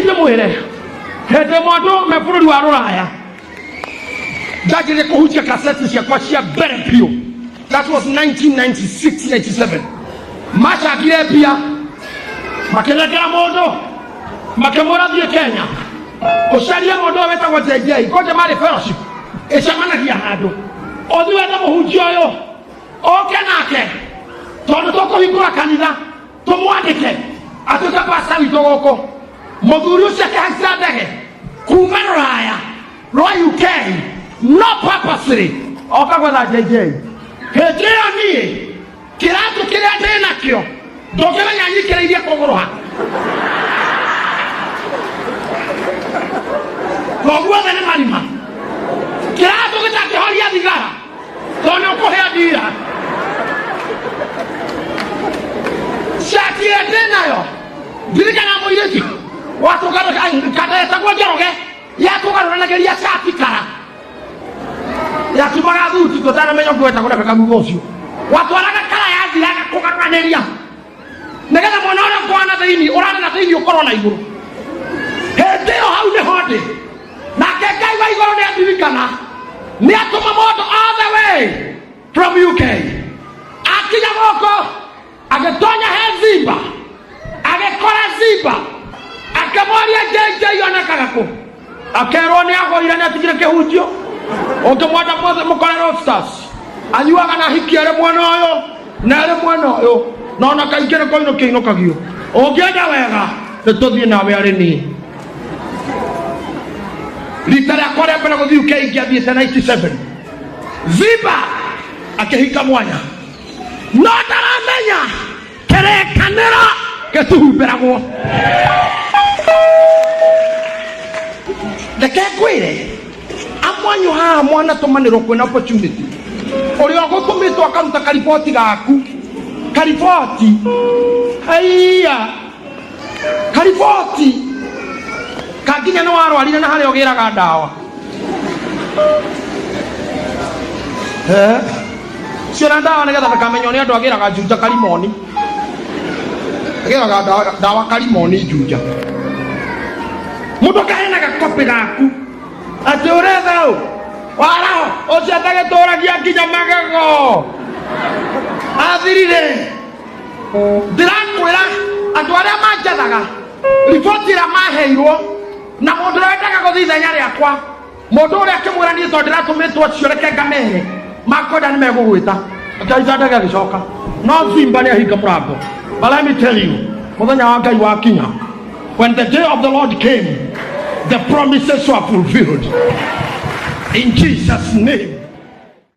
Ndĩmwĩre, hĩndĩ ĩmwe andũ me bũrũri wa Rũraya, ndanjirie kũhunjia kaseti ciakwa cia mbere biũ. That was 1996 97. Macangire mbia, makĩnengera mũndũ, makĩmwĩra, "Thiĩ Kenya, ũcarie mũndũ ũyũ wĩtagwo JJ." Kwanja marĩ fellowship ĩcemanagia handũ. "Ũthiĩ wethe mũhunjia ũyũ, oke nake, tondũ tũkũhingũra kanitha, tũmwandĩke atuĩke pasta witũ gũkũ." Mũthuri ũcio akĩhaica ndege kuma Rũraya rwa UK, no purposely oka gwetha JJ. Hĩndĩ ĩyo niĩ kĩratũ kĩrĩa ndĩ nakĩo ndũngĩmenya nyikĩrĩirie kũgũrũ ha koguo othe nĩ marima. Kĩratũ gĩtangĩhoria thigara tondũ nĩ ũkũhĩa ndira. Cati ĩrĩa ndĩ nayo, ndirikana mũirĩtu watũkandetagwo Njoroge yatũgarũranagĩria cati kara yatumaga thuti tũtanamenya ũngĩ wetagwo Rebeka. Thutha ũcio watwaraga kara yathiraga kũgarũranĩria nĩgetha mwena ũrĩa ũkorwo na thĩinĩ ũrarĩ na thĩinĩ ũkorwo na igũrũ. Hĩndĩ ĩyo hau nĩho ndĩ nake. Ngai wa igũrũ nĩ andirikana, nĩ atũma mũndũ all the way from UK. Akinya gũkũ, agĩtonya he Zimba, agĩkora Zimba, akĩmoria, "JJ onekaga kũ?" Akerwo nĩ agũire, nĩ atigire kĩhunjio. Ũngĩmwenda mothe mũkore Roasters, anyuaga na hiki arĩ mwena ũyũ na arĩ mwena ũyũ, na ona kaingĩ nĩ kũinũkio inũkagio. Ũngĩenda wega nĩ tũthiĩ nawe arĩ niĩ. Rita rĩakwa rĩa mbere gũthiĩ UK ingĩathiĩte 97. Zimba akĩhinga mwanya, no ndaramenya kĩrĩkanĩro gĩtihumbĩragwo. Reke ngwĩre, amwanyu haha mwanatũmanĩrwo kwĩna opportunity, ũrĩa ũgũtũmĩtwo akaruta kariboti gaku, kariboti aiya, kariboti kanginya nĩ warwarire na harĩa ũgĩraga ndawa. Eh, ciona ndawa nĩgetha ndakamenywo nĩ andũ. Agĩraga Juja karimoni, agĩraga ndawa karimoni Juja. Mũndũ akahenaga kopĩ gaku atĩ ũretha ũ waraho ũcio atagĩtũragia nginya magego athirire. Ndĩrakwĩra, andũ arĩa manjathaga, riboti ĩrĩa maheirwo na mũndũ ũrĩa wendaga gũthiĩ ithenya rĩakwa, mũndũ ũrĩa akĩmwĩra, "Niĩ tondũ ndĩratũmĩtwo acio, reke ngamere makwenda nĩ megũgwĩta." Akĩhaica ndege agĩcoka, no Zimba nĩ ahinga mũrango. But let me tell you, mũthenya wa Ngai wakinya, when the day of the Lord came, the promises were fulfilled in Jesus' name.